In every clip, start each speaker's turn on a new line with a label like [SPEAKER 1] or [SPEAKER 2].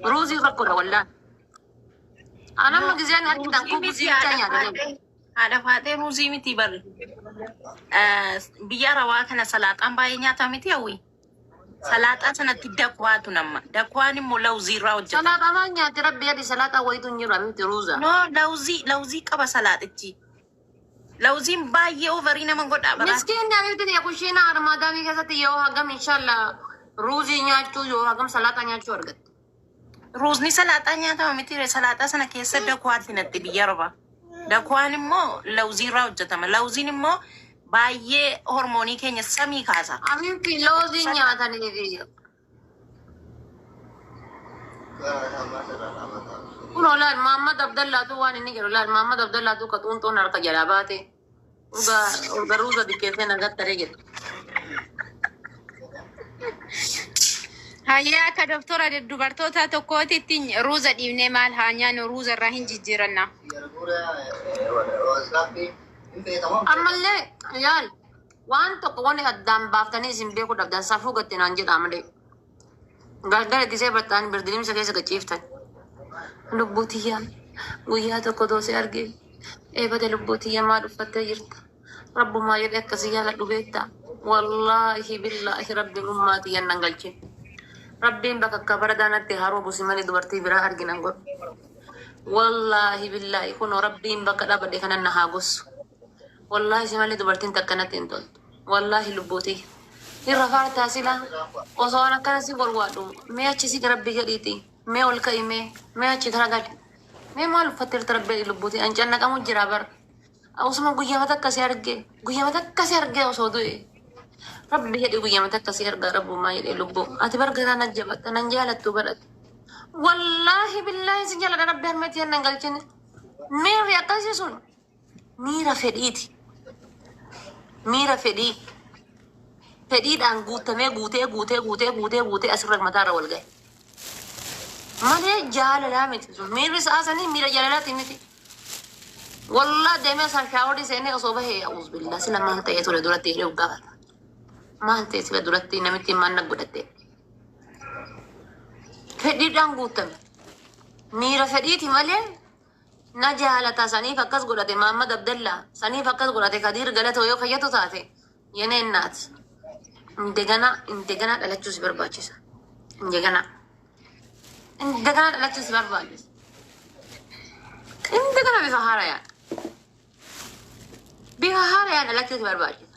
[SPEAKER 1] Ruuzii rakkoodha wallaahi. An amma gizeen argitan
[SPEAKER 2] Ruuzii
[SPEAKER 1] kun
[SPEAKER 2] miti
[SPEAKER 1] guzii bichaa
[SPEAKER 2] haadha
[SPEAKER 1] nyaata deemu.
[SPEAKER 2] faaxee. Haadha faaxee ruuzii miti bari. Biyya arabaa kana salaaxaan baay'ee nyaata miti hawwi. Salaaxaa sanatti dakwaatu nama. Dakwaan immoo lawuzii irraa hojjetama.
[SPEAKER 1] Salaaxaa maal nyaatti rabbi jedhi salaaxaa wayitu hin jiru abibti ruuza.
[SPEAKER 2] No, lawuzii lawuzii qaba salaaxichi. Lawuziin baay'ee overii nama godha bara.
[SPEAKER 1] Miskiinni abibti ta'e kushiina armaadaamii keessatti yoo hagam inshallah ruuzii nyaachuu yoo hagam salaaxaa nyaachuu argatte.
[SPEAKER 2] Ruuzni salaaxaa nyaatama miti ree salaaxaa sana keessa dakwaatti natti biyya arabaa. Dakwaan immoo lawuzii irraa hojjetama. Lawuziin immoo baay'ee hormoonii keenya samii kaasa.
[SPEAKER 1] Abibti loozii
[SPEAKER 2] Dhukkubsataa.
[SPEAKER 1] nyaatanii fi kunoo laal Mahammad Abdallaatu waan inni jedhu laal Mahammad Abdallaatu ka xuunxoon harka jalaa baate urga urga ruuza bikkeessee nagattaree jedhu.
[SPEAKER 3] Hayyaa akka doktora dubartoota tokkootitti ruuza dhiibnee maal haa nyaannu ruuza irraa hin jijjiiranna.
[SPEAKER 1] Ammallee yaal waan tokko wanni addaan baaftanii isin beekuu dhabdan safuu gatte naan jedhaa malee. Gargar ittisee baxxaan birdilimsa keessa gachiiftan. Lubbuu tiyyaa guyyaa tokko doosee argee eebate lubbuu tiyya maal uffattee jirta? Rabbumaa jedhee akkasii jaaladhu beektaa? Wallaahi billaahi rabbiin ummaa tiyyan nan galchin. Rabbiin bakka akka baradaa natti haroo busi malee dubartii biraa arginan godhu. Wallaahi billaahi kunoo rabbiin bakka dhaabadhe kanan na haa gossu. Wallaahi si malee dubartiin takka natti hin toltu. Wallaahi lubbuu tiyya. Hin rafaartaa silaa osoo an akkana si walwaadhu mee achi si rabbi jedhiiti mee ol ka'i mee mee achi garagali mee maal uffatteerta rabbi jedhi lubbuu tiyya an cannaqamu jira bar. Osuma guyyaa takka si arge guyyaa takka si arge osoo du'e rabbi jedhi guyyaa takka si arga rabbumaa jedhe lubbuu ati bar garaa na jabatta nan jaalattu barate. Wallaahi billaahi si jaaladha rabbi harmeetti nan galchine. Miirri akkasii sun miira fedhiiti. Miira fedhii. Fedhiidhaan guutamee guutee guutee guutee guutee guutee asirra mataarra wal gahe. Malee jaalalaa miti sun. Miirri sa'a sanii miira jaalalaati miti. Wallaa deemee isaan shaaworii seenee osoo bahee a'uuz billaa sila maal ta'ee ture duratti jedhee of gaafata. Maal ta'e sila duratti namitti maal na godhatte. Fedhiidhaan guutame. Miira fedhiiti malee na jaalata saniif akkas godhate Mahammad Abdallaa saniif akkas godhate Kadiir Galatoo yoo fayyadu taate yenee naat. Indegana indegana dhalachuu si barbaachisa. Indegana. Indegana dhalachuu si barbaachisa. Indegana bifa haarayaan. Bifa haarayaan dhalachuu si barbaachisa.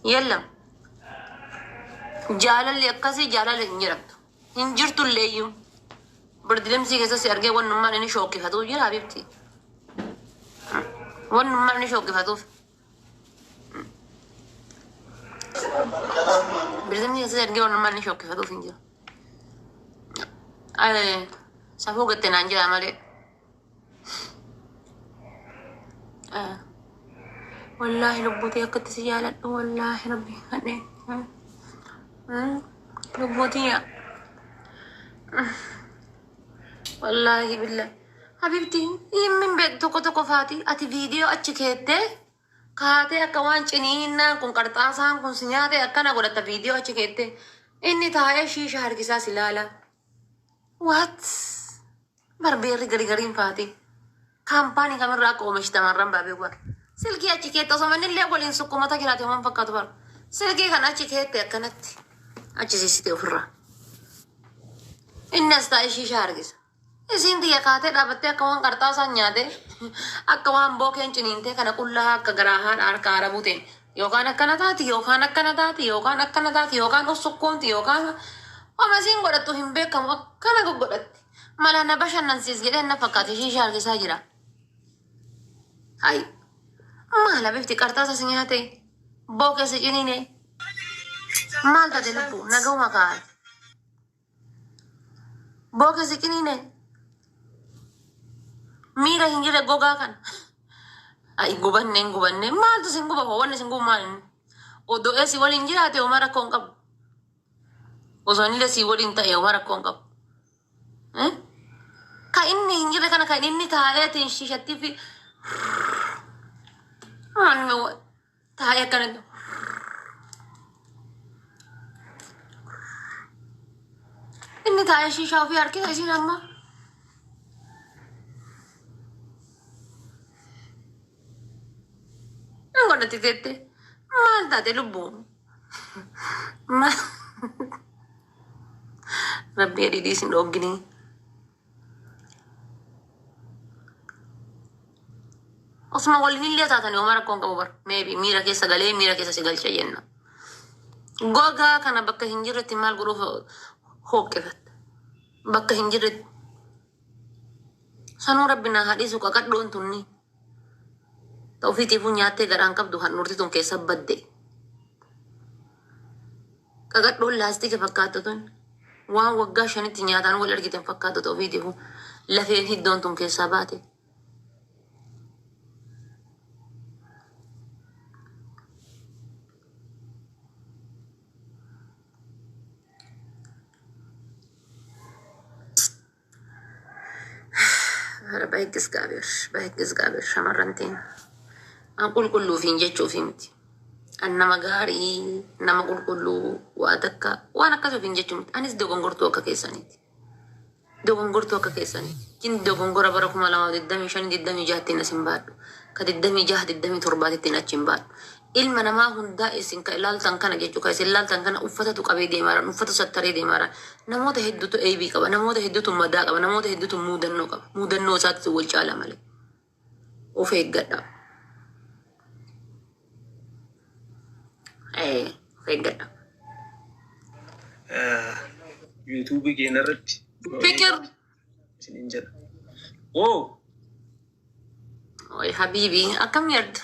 [SPEAKER 1] Yellam. Jaalalli akkasii jaalala hin jedhamtu. Hin jirtu illeeyyuu. Birdilimsii keessa si argee wannummaan inni shookkifatuuf jira habibti. Wannummaan inni shookkifatuuf. Birdilimsii keessa si argee wannummaan inni shookkifatuuf hin jiru. Safuu gatte naan jira malee. Wallaahi lubbuutii akkatti si jaaladhu wallaahi rabbi kadhee. Lubbuutii yaa. Wallaahi billahi. Habibti himmin beektu tokko tokko faati ati viidiyoo achi keettee kaatee akka waan ciniinnaan kun qarxaasaan kun si nyaate akkana godhatta viidiyoo achi keettee inni taa'ee shiisha harkisaa si laala. What? Barbeerri gari gariin faati. Kaampaanii kamirraa akka oomishtamarran baabee bar. Silkii achi keette osoo manni waliin sukkumata jiraate homan fakkaatu bar. Silkii kan achi keette akkanatti achi siisite ofirraa. Inni as taa'ee shiisha harkisa. Isiin xiyya kaatee dhaabattee akka waan qarxaasaan nyaate akka waan bookeen ciniintee kana qullaa akka garaa haadha harka haara buuteen yookaan akkana taati yookaan akkana taati yookaan akkana taati yookaan ussukkuunti yookaan homa isiin godhattu hin beekamu akkana goggodhatti. Mala na bashannansiis jedhee na fakkaate shiisha harkisaa jira. Hayi maala bifti qarxaasa si nyaate bookee si ciniine maal taate lubbuu nagahuma kaa'ate. Bookee si ciniine miira hin jirre gogaa kana. Ay gubanne hin gubanne maaltu sin guba hoo wanni sin gubu maal inni? Odoo si waliin jiraate homaa rakkoo hin qabu. Osoo inni si waliin ta'e homaa rakkoo hin qabu. Ka inni hin jirre kana kan inni taa'eetiin shishatti fi taa'ee akkanatti. Inni taa'ee shiishaa ofii harkisa isiin amma. Hin godhatti teette. Maal taate lubbuu? Maal? Rabbi adidii isin dhoogginii. Osuma waliin illee taatanii homaa rakkoon qabu bar. Maybe miira keessa galee miira keessa si galcha jenna. Gogaa kana bakka hin jirretti maal godhuuf hooqqifatta? Bakka hin jirretti. Sanuu rabbi naa haa dhiisu qaqadhoon tunni. Ta ofiitiifuu nyaattee garaan qabdu handhuurti tun keessa badde. Qaqadhoon laastika fakkaattu tun waan waggaa shanitti nyaataan wal argite hin fakkaattu ta ofiitiifuu lafeen hiddoon tun keessaa baate. ኧረ በህግ እግዚአብሔር በህግ እግዚአብሔር shamarran teenya. An qulqulluufiin jechuufi miti. An nama gaarii, nama qulqulluu, waa takka waan akkasuufiin jechuu miti. Anis dogongortuu akka keessaniiti. Dogongortuu akka keessaniiti. Kin dogongora bara 2025 26 as hin baadhu. Ka 26 27 achi hin baadhu. Ilma namaa hundaa isin ka ilaaltan kana jechuu ka isin ilaaltan kana uffatatu qabee deemaadhaan uffata sattaree deemaadhaan namoota hedduutu eebii qaba, namoota hedduutu madaa qaba, namoota hedduutu muudannoo qaba. Muudannoo isaatti wal caala malee. Of eeggadha. Of eeggadha.
[SPEAKER 4] Yuutuubii keenya irratti
[SPEAKER 1] Fikir.
[SPEAKER 4] isiniin jedha. Woo!
[SPEAKER 1] Oi habibi, akkam yaadda?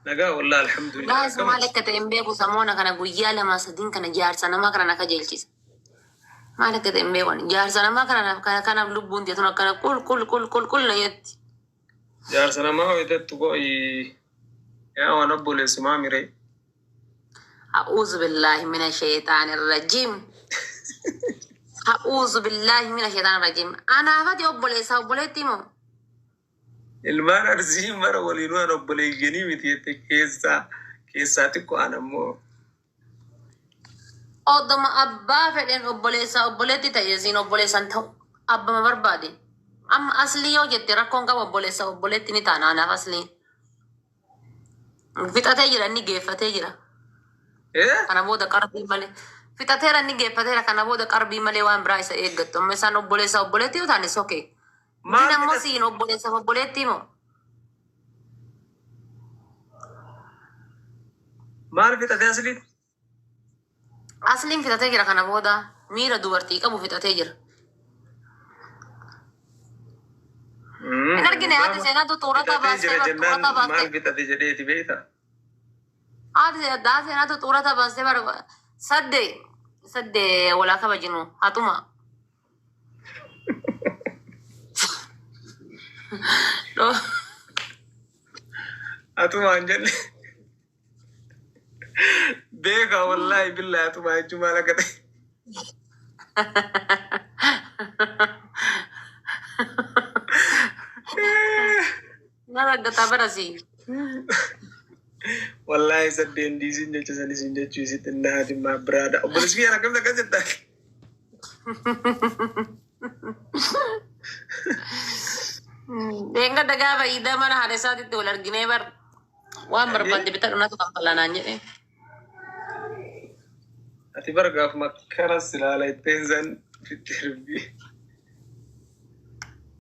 [SPEAKER 4] Nagaa wallaa alhamdulillah.
[SPEAKER 1] Gaas maal akka ta'e hin beeku samoona kana guyyaa lama sadiin kana jaarsa namaa kana na kajeelchisa. Maal akka ta'e hin beeku ani. Jaarsa namaa kana kana kanaaf lubbuun ta'e tun akkana qul qul qul qul qul na jetti.
[SPEAKER 4] Jaarsa namaa ho'itettu qo'i yaa waan obboleessumaa miree.
[SPEAKER 1] A'uuzu billaahi mina sheexaani rajiim. A'uuzu billaahi mina sheexaani rajiim. Anaafati obboleessa obboleetti moo?
[SPEAKER 4] Ilmaan Arsii mara waliin waan obboleeyyanii miti jette keessaa keessaa xiqqoo an ammoo.
[SPEAKER 1] Odoma abbaa fedheen obboleessa obboleetti ta'e isiin obboleessan ta'u abbama barbaade. Amma aslii yoo jette rakkoon qabu obboleessa obboleetti ni taana anaaf aslii. Fixatee jira inni geeffatee jira. Kana booda qarbii malee. Fixateera inni geeffateera kana booda qarbii malee waan biraa isa eeggattu. Amma isaan obboleessa obboleetti yoo taane sokee.
[SPEAKER 4] Maal
[SPEAKER 1] Din ammoo
[SPEAKER 4] fixate?
[SPEAKER 1] siin obboleessa obboleetti moo?
[SPEAKER 4] Maal fixate asliin?
[SPEAKER 1] Asliin fixatee jira kana booda miira dubartii qabu fixatee jira. Hin argine haati seenaatu xurataa
[SPEAKER 4] Fixatee
[SPEAKER 1] baastee
[SPEAKER 4] jira
[SPEAKER 1] bar
[SPEAKER 4] jennaan
[SPEAKER 1] xurataa
[SPEAKER 4] maal
[SPEAKER 1] baastee.
[SPEAKER 4] fixate jedheeti beektaa?
[SPEAKER 1] Haati seenaatu xurataa baastee bar sadde sadde walaa kabajinu hatuma.
[SPEAKER 4] Atumaan jenne beekaa wallaahi billaahi atumaa jechuun maal akka ta'e.
[SPEAKER 1] Nama argataa barasii.
[SPEAKER 4] Wallaahi saddeen diisiin jecha sanis hin jechuu isitti naati maa biraadha. Obboleessi kiyya akkamitti akkas jettaa?
[SPEAKER 1] Deengada gaafa iidaa mana haadha isaatitti wal arginee bar waan barbaadde bitadhu natu kanfala naan jedhe.
[SPEAKER 4] Ati bar gaafuma kanas ilaala itteen san fitti erbi.